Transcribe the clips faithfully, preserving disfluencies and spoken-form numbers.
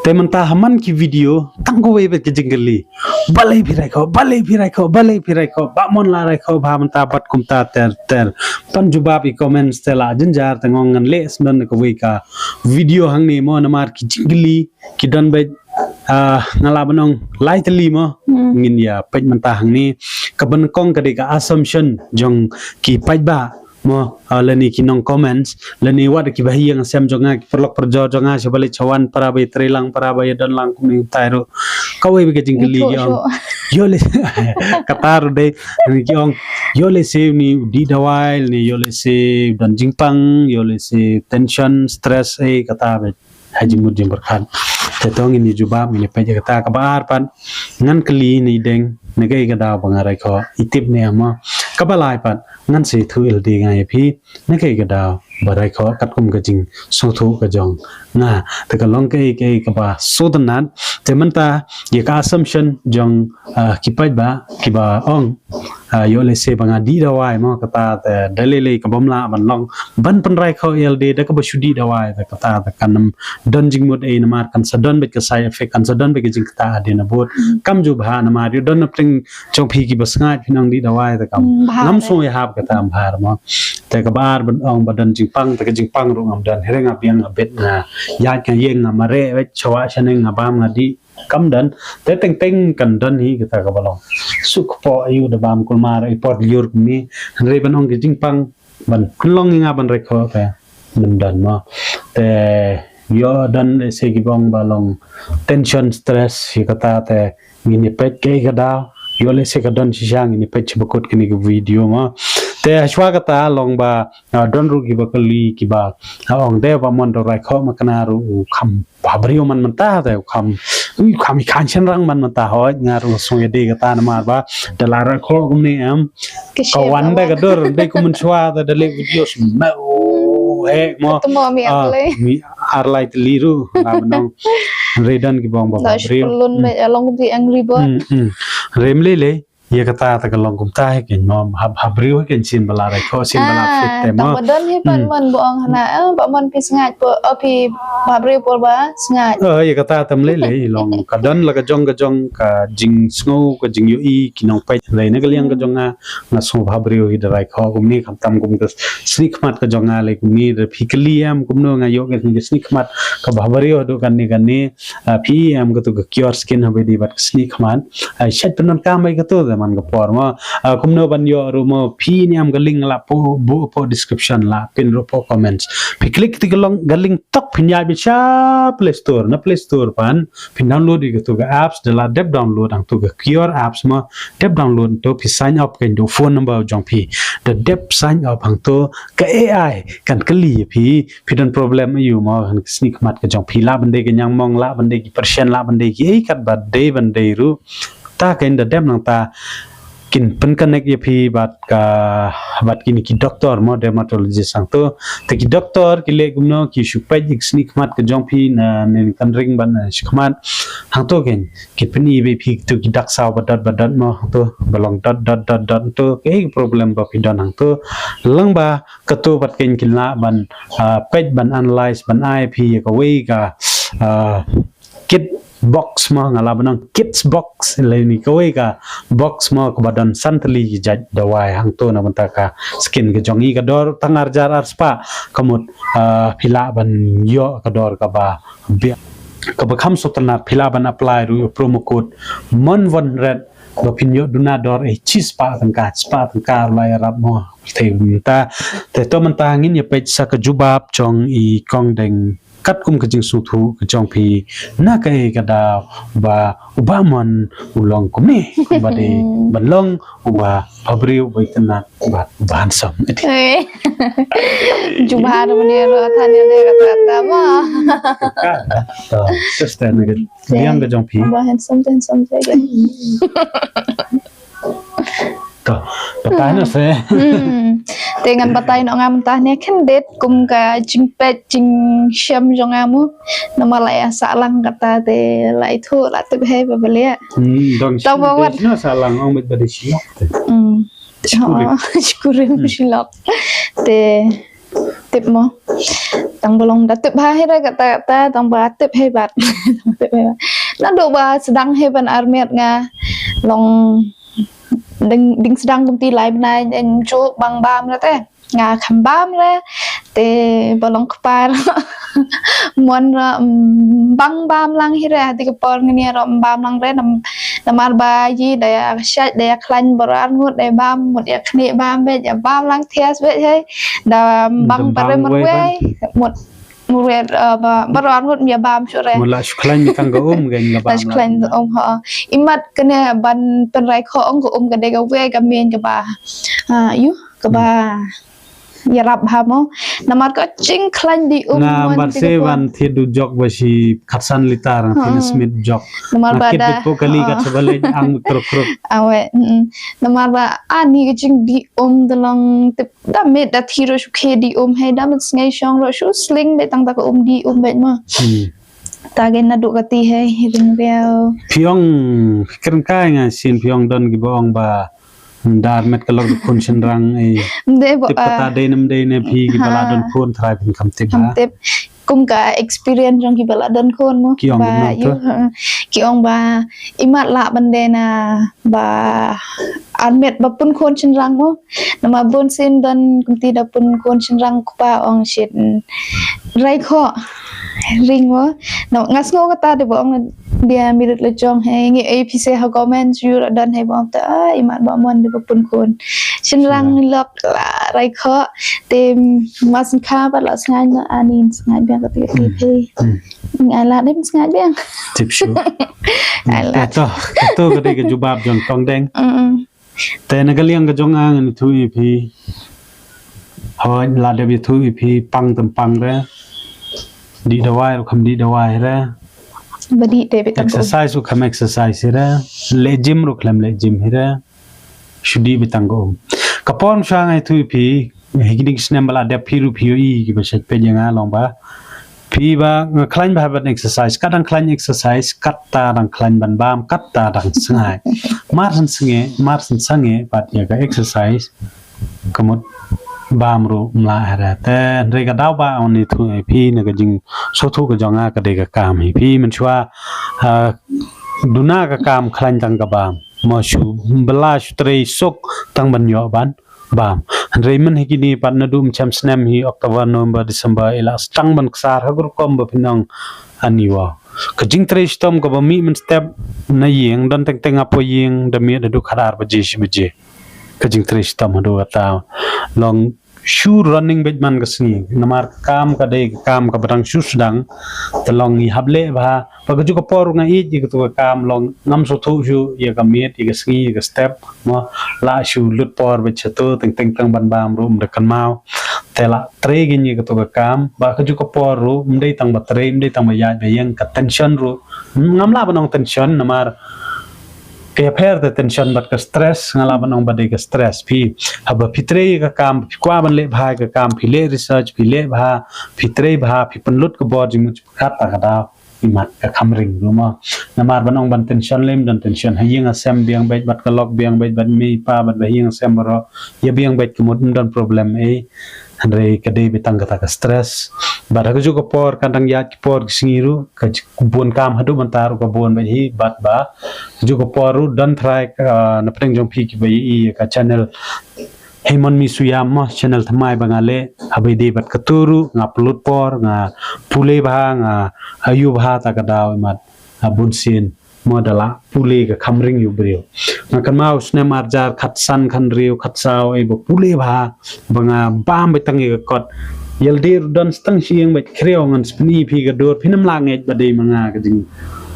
Te mynta ha man ki video tang kawei beit ka jingkylli. Balei phi raikhoh, balei phi raikhoh, balei phi raikhoh, ba mon la raikhoh bha mynta bad kumta ter ter. Pan jubab i comments te la jynjar te nga ong ngan leh sdang kawei ka video hangne mo namar ki jingkylli ki don beit, ah, nga lah ban ong lai tylli mo. Hmm. Ngin ïa peit mynta hangne. Kaba nyngkong ka dei ka assumption jong ki paidbah mo, ah, lane ki nong comments lane wat ki bahaïing sem jong nga, ki paralok parajor jong nga, sha balei sha wan para ba ïatreilang, para ba ïadonlang kumne kumtai ruh. Kawei beit ka jingkylli ki ong. Ïoh lehse kata ruh dei, ki ong ïoh lehse une u dih dawai lane ïoh lehse u don jingpang, ïoh lehse tension, stress, eh, kata beit. Ha jingmut jingpyrkhat. Te to ngin ïa jubab, ngin ïa peit ïa kata. Kaba ar pat, ngan kylli na i Deng, na kaei ka daw ba nga raikhoh, i tip ne em mo. Kaba lai pat, ngan sa ïathuh ïalade nga ïa phi, na kaei ka daw ba raikhoh katkum ka jingsngewthuh ka jong nga. Te ka long kaei kaei kaba sngewtynnat. Te mynta ïa ka assumption jong, ah, ki paidbah kiba ong, ah, ïoh lehse ba nga dih dawai mo, kata te da lei lei ka bym lah ban long ban pynraikhoh ïalade da kaba shu dih dawai, te kata te kan ym don jingmut ei namar kan sa don beit ka side effect, kan sa don beit ka jingktah hadien habud. Hmm. Kam ju bha namar ïoh don na pdeng jong phi kiba sngaid phin ong dih dawai te kam. Hmm, bha. Ngam sngew ïahap kata, ym bha mo. Te kaba ar ban ong ba don jingpang, te ka jingpang ruh ngam don. Hynrei nga biang nga bit, nga ïaid nga ïeng, nga mareh beit, sha wah sha neng nga bam nga dih. Kam don, te teng teng kan don hi kata kaba long. Suk po ayu da bam kulmar i por lyiur kumne. Hynrei ban ong ka jingpang ban pynlong ïa nga ban raikhoh te ym don mo. Te ïoh don lehse kiba ong ba long tension, stress, hi kata te ngin ïa peit kaei ka daw. Ïoh lehse ka don shisha, ngin ïa peit sha bakut kane ka video mo. Te hashwa kata long ba, ah, don ruh kiba kylli kiba, ah, ong de ba mon da raikhoh ma kane ruh u kham bhabriew man mynta te u kham, ui, u kham i khan shynrang man mynta. Hooid, nga ruh nga sngew ïa dei kata namar ba da la raikhoh kumne em. Ka wan da ka dur dei kum mynshwa da da leh video sma. Oh, eh, mo. Kata mo mi ar lai tylli ruh la mynong. Hynrei don kiba ong ba bhabriew. Long the angry bird. Hmm, hmm. Hynrei ym lei lei. Ïa kata te ka long kumta hi kein mo, ha, ha briew hi kein sien ba la raikhoh, sien ba la fit te mo. Tang ba don hi pat mon ba ong hana, eh, ba mon phi sngaid po, oh, phi bhabriew por ba sngaid. Eh, ïa kata te ym lei lei, long ka don la ka jong ka jong ka jingsngew, ka jingïohi ki nongpeit. Hynrei na ka liang ka jong nga, nga sngew bhabriew hi da raikhoh kumne, khamtam kum ka snieh khmat ka jong nga lei kumne, da phi kylli em kumno nga ïoh ka snieh khmat ka bhabriew haduh kane kane. Ah, phi em katu ka Cure Skin haba ïadei bad ka snieh khmat. Ah, shait pyndonkam ïa katu te man ka por mo. Ah, kumno ban ïoh ruh mo, phi ne em ka link la buh, buh hapoh description, la pin ruh hapoh comments. Phi click katu ka long, ka link tok phin ïaid beit sha Play Store, na Play Store pat phin download ïa katu ka apps, da la dep download hangtu ka Cure apps mo, dep download tu phi sign up kein da u phone number jong phi. Da dep sign up hangtu ka A I kan kylli ïa phi, phi don problem aïu mo, ha ka snieh khmat ka jong phi, lah ban dei ka ñiangmong, lah ban dei ki pyrshah, lah ban dei kiei kat ba dei ban dei ruh. Ta kein da dep nangta kin pyn-connect ïa phi bad ka, bad kine ki doktor mo, dermatologist hangtu. Te ki doktor ki leh kumno, ki shu peit ïa ka snieh khmat ka jong phi na, na kan ring bad na shakhmat. Hangtu kein ki pyni beit ïa phi tu ki dak saw ba dot ba dot mo, hangtu ba long dot dot dot dot tu, kaei ka problem ba phi don hangtu. Lang ba katu pat kein kin lah ban, ah, peit, ban analyze, ban ai phi ïa kawei ka, ah, kit box mo, nga lah ban ong kits box, lane kawei ka box mo kaba don san tylli ki jait dawai hangtu na bynta ka skin ka jong i, ka dor tang ar hajar ar spah. Ka mut, ah, phi lah ban ïoh ka dor kaba biang, kaba kham sngewtynnat, phi lah ban apply ruh ïa u promo code Mon One Hundred ba phin ïoh duna dor, eh, shi spah tyngka, spah tyngka ruh la ïarap mo. Te mynta, te to mynta ngin ïa peit sa ka jubab jong i Kong Deng katkum ka jingsngewthuh ka jong phi, na kaei ka daw ba u Bah Mon u long kumne, kumba dei ban long uba bhabriew, uba itynnat, uba, uba handsome. Eh. Jubab ruh ne ruh than ïa ne kata kata mo. Ka, to, just ne ka Te, liang ka jong phi. Ba handsome te handsome te. To, batai noh se. Hmm. Te ngan batai noh nga mynta ne, khyndiat kum ka jingpeit jingshem jong nga mo. Namar la ïa sah lang kata te la ithuh la tip hei ba balei. Hmm, dong shu dei shu sah lang, ong beit ba dei shilok te. Hmm. Shkurim. Oh, shkurim, shilok. Te tip mo. Tang ba long da tip ha hi re kata kata, tang ba tip hi bat. Tang tip hi bat. Naduh ba sdang hi ban armet nga long ding, ding sdang kumti lai bnai, ding ju bang bam re te. Nga kham bam re. Te ba long kpar. Mon re, mm, bang bam lang hi re. Te ka por ngin ïa ro bam lang re. Nam, namar ba yi da ïa shait, da ïa khlaiñ baroh arngut, da ïa bam, mut ïa khnieh bam beit, ïa bam lang thias beit hi. Da bang bare marwei. Mut marwei, uh, ba, baroh arngut ïa bam shuh re. Mut la shu khlaiñ mi tang ka um, gan ka bam la shu khlaiñ um, ha. Imat kane ban pynrai khoh ong ka um ka dei kawei ka main kaba, ah, ïoh, kaba ïarap ha mo. Namar ka jingkhlaiñ di um. Nga ban se ban thied u jok ba shi khatsan litar, nga thied smit jok. Namar ba da po kali ka chaba lej ang kruk kruk. Awe, mm. Namar ba ani ka jing di um da long tip da met da thi ro shu khe di um hei da met sngai shong ro shu sling beit tang da ka um di um beit mo. Hmm. Ta gen naduh kati hei ring riau. Phi ong kren kai nga sien phi ong don kiba ong ba Ndar met ka lok da khun shynrang, eh. Mdei bo, tip kata ah, dei ne mdei ne phi kiba la don khun trai phin kham tip. Kham tip. Kum ka experience jong kiba la don khun mo. Ki ong ba kumno yu, to? Ha, ki ong ba imat lah ban dei na ba armet ba pun khun shynrang mo. Namar bun sien don kumti da pun khun shynrang kpa ong shit. Rai khoh. Ring mo. Na nga sngew kata de ba ong dia mirit la jong hei ngi A P C ha comment yu ra don hei ba ong ta, ah, imat ba mon de ba pun khun shynrang lok la rai khoh. Te mas kha ba la sngai na ani sngai biang kata kata hei. Nga la dem sngai biang. Tip shu. Ai la. Kato, kato ka dei ka jubab jong tong deng. Mm. Te na ka liang ka jong nga ngan ïathuh ïa phi. Hooid, la dep ïathuh ïa phi pang tam pang re. Dih dawai ruh kham dih dawai re. Ba dih te beit tang ka um. Exercise ruh kham exercise re. Leh gym ruh khlem leh gym re. Shu dih beit tang ka um. Ka por shuwa nga ïathuh ïa phi. Hi ki ding snem ba la dep phi ruh phi ïohi kiba shait peit ïa nga long ba. Phi ba nga khlaiñ ba hap ban exercise, kat dang khlaiñ exercise, kat ta dang khlaiñ ban bam, kat ta dang sngai. Mar san snge, mar san snge, pat ïa ka exercise, ka mut bam ruh mla hera. Te hynrei ka daw ba oni thu hi phi na ka jing sothu ka jong nga ka dei ka kam hi phi mynshuwa, ah, duna ka kam khlaiñ tang ka bam. Mo shu bela shu trei suk tang ban ïoh ban bam. Hynrei mynhynnin pat naduh mynshem snem hi October, November, December, i la stang ban ksar ha ka rukom ba phin ong ani wa. Ka jingtrei shitom kaba mih mynstep na ïing, don teng teng hapoh ïing, da miet haduh khatar baje shi baje. Ka jingtrei shitom haduh kata. Long shu running beit man ka sngi. Namar ka kam ka dei ka kam kaba dang shu sdang. Te long i hap leh bha. Ba ka juh ka por nga ïeit ïa katu ka kam long ngam sngewthuh shuh ïa ka miet, ïa ka sngi, ïa ka step. Mo, la shu lut por beit shato, teng teng teng ban bam ruh ym da kynmaw. Te la trei gin ïa katu ka kam, ba ka juh ka por ruh, ym dei tang ba trei, ym dei tang ba ïaid ba ïeng, ka tension ruh. Ngam lah ban ong tension, namar ka ïapher te tension bad ka stress, nga lah ban ong ba dei ka stress. Phi, haba phi trei ïa ka kam, phi kwah ban leh bha ïa ka kam, phi leh research, phi leh bha, phi trei bha, phi pynlut ka bor jingmut jingpyrkhat ta ka daw. Imat ka kham ring ruh mo. Namar ban ong ban tension lem, don tension ha ïing ha sem biang beit bad ka lok biang beit bad mei pa bad ba ïing ha sem baroh. Ïa biang beit ka mut ym don problem ei. Hynrei ka dei beit tang kata ka stress. Bad ha ka juh ka por ka dang ïaid ki por ki sngi ruh ka j-, ka bun kam haduh mynta ruh ka bun beit hi bad ba. Ka juh ka por ruh don trai ka, ah, na pdeng jong phi kiba ïa i ka channel Hei mon mi suyam mo channel thymmai ba nga leh, haba ïadei bad katu ruh nga pynlut por, nga pule bha, nga ïoh bha ta ka daw imat, ah, bun sien mo da la pule ka kham ring ïa u briew. Nga kynmaw snem arjar khatsan khatriew khatsaw, eh, ba pule bha, ba nga bam beit tang ïa ka kot. Ïalade ruh don stang shi ïing beit, khriaw ngan sa pyni phi ka dur, phin ym lah ngeit ba dei ma nga ka jing.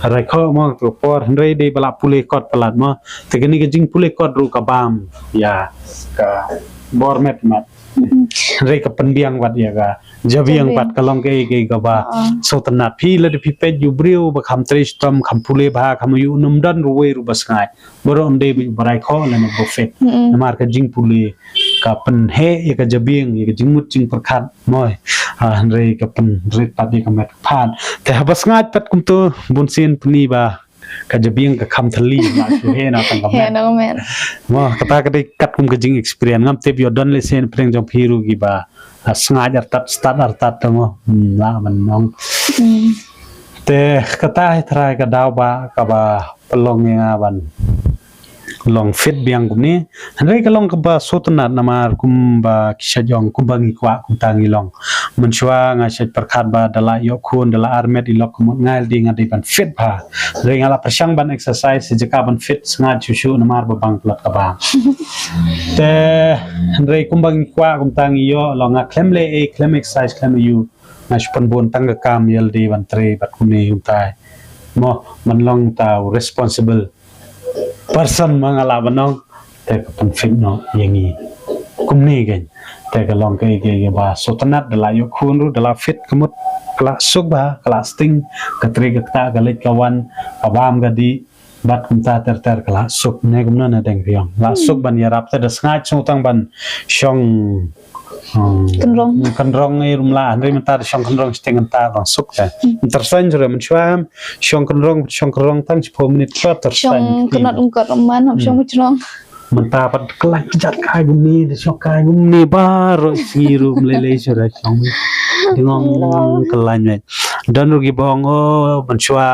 Rai khoh mo tu por, hynrei dei ba la pule kot palat mo. Te kane ka jingpule kot ruh ka bam ïa ka bor met mat. Hynrei ka pynbiang pat ïa ka jabieng pat, ka long kaei kaei kaba sngewtynnat. Phi lada phi peit ïa u briew ba kham trei shitom, kham pule bha, kham ïoh, ym don ruh uwei ruh ba sngaid. Baroh ym dei ba rai khoh lane ba fit. Namar ka jingpule ka pynheh ïa ka jabieng, ïa ka jingmut jingpyrkhat mo. Ah, hynrei ka pynrit pat ïa ka met ka phad. Te haba sngaid pat kumtu, bun sien pyni ba ka jabieng ka kham thylli, la shu heh noh tang ka met. Heh noh ka met. Mo, kata ka dei katkum ka jing experience, ngam tip ïoh don lehse na pdeng jong phi ruh kiba, ah, sngaid artat, stad artat tang mo. Hmm, la ban ong. Hmm. Te kata hi tharai ka daw ba, kaba pynlong ïa nga ban long fit biang kumne. Hynrei ka long kaba sngewtynnat namar kumba ki shait ong kumba ngi kwah kumta ngi long. Mynshuwa nga shait pyrkhat ba da la ïoh khun, da la armet i lok ka mut nga dei, nga dei ban fit bha. Hynrei nga la pyrshang ban exercise, jaka ban fit sngaid shuh shuh namar ba bang palat ka bang. Te hynrei kumba ngi kwah kumta ngi ïoh, long nga khlem leh ei, khlem exercise, khlem ïoh. Nga shu pynbun tang ka kam ïa lade ban trei bad kumne kumta. Mo, ban long ta u responsible person ma nga lah ban ong, te ka pynfit noh ïa ngi. Kumne kein. Te ka long kaei kaei ba sngewtynnat, da la ïoh khun ruh, da la fit ka mut, ka la suk bha, ka la sting, ka trei ka ktah, ka leit ka wan, ka bam ka dih, bad kumta ter ter ka la suk, ne kumno ne dang biang. La suk ban ïarap te da sngaid sngewtang ban shong, hmm, kynrong. Kynrong ei rum la, hynrei mynta da shong kynrong shiteng mynta dang suk te. Hmm. Mynta tyrsain jure mynshuwa, shong kynrong, shong kynrong tang shiphew minit ka tyrsain. Shong kynrong um kynrong man, hmm, shong kynrong. Mynta pat khlaiñ jat kai kumne, da shong kai kumne baroh sngi ruh ym lei lei shuh da shong. Dang ong khlaiñ ne. Don ruh kiba ong, oh, mynshuwa,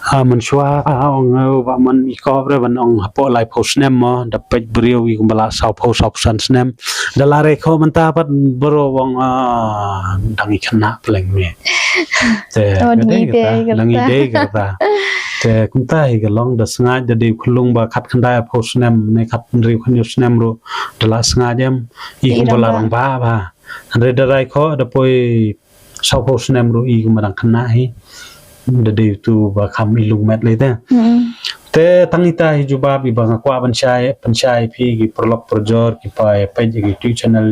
ah, mynshuwa, ah, ong, oh, ba man i kop re ban ong hapoh laiphew snem mo, da peit briew i kumba la sawphew, sawphew san snem. Da la rei kho mynta pat baroh ong, ah, dang i khynnah pleng me. Te, oh, ka dei kata, dang i dei kata. Te kumta hi ka long, da sngaid da dei u khyllung ba khatkhyndai arphew snem ne khathynriew khynñiuh snem ruh da la sngaid em, i kumba la rangbah bha. Hynrei da rei kho da poi sawphew snem ruh i kumba dang khynnah hi. Da dei utu ba kham i lung met lei te. Hmm. Te tang ita hi jubab iba nga kwah ban shai, pynshai phi ki paralok parajor kiba peit ïa ki YouTube channel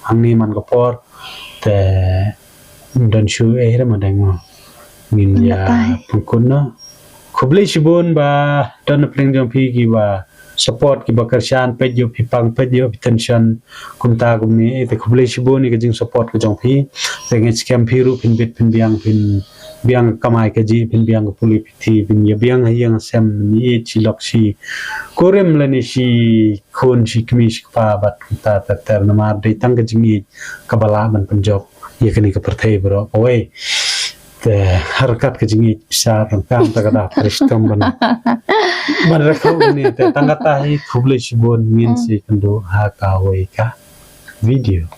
hangne man ka por. Te don shuh ei re ma dang mo. Ngin ïa pynkut noh. Khublei shibun ba don na pdeng jong phi kiba support, kiba kyrshan, peit ïoh phi pang, peit ïoh phi tension kumta kumne, eh, te khublei shibun ïa ka jing support ka jong phi. Te ngeit skhem phi ruh phin bit phin biang, phin biang kamai kajih, phin biang ka pule puthi, phin ïa biang ha ïing ha sem, ïeit shi lok shi kurim lane shi khun shi kmie shi kpa bad kumta ter ter namar dei tang ka jingïeit kaba lah ban pynjop ïa kane ka pyrthei baroh kawei. Te ha ryngkat ka jingïeit pisa tang kam ta ka da pyrshah ban, ban rakhe une te tang kata hi khublei shibun, ngin sa ïakynduh ha kawei ka video.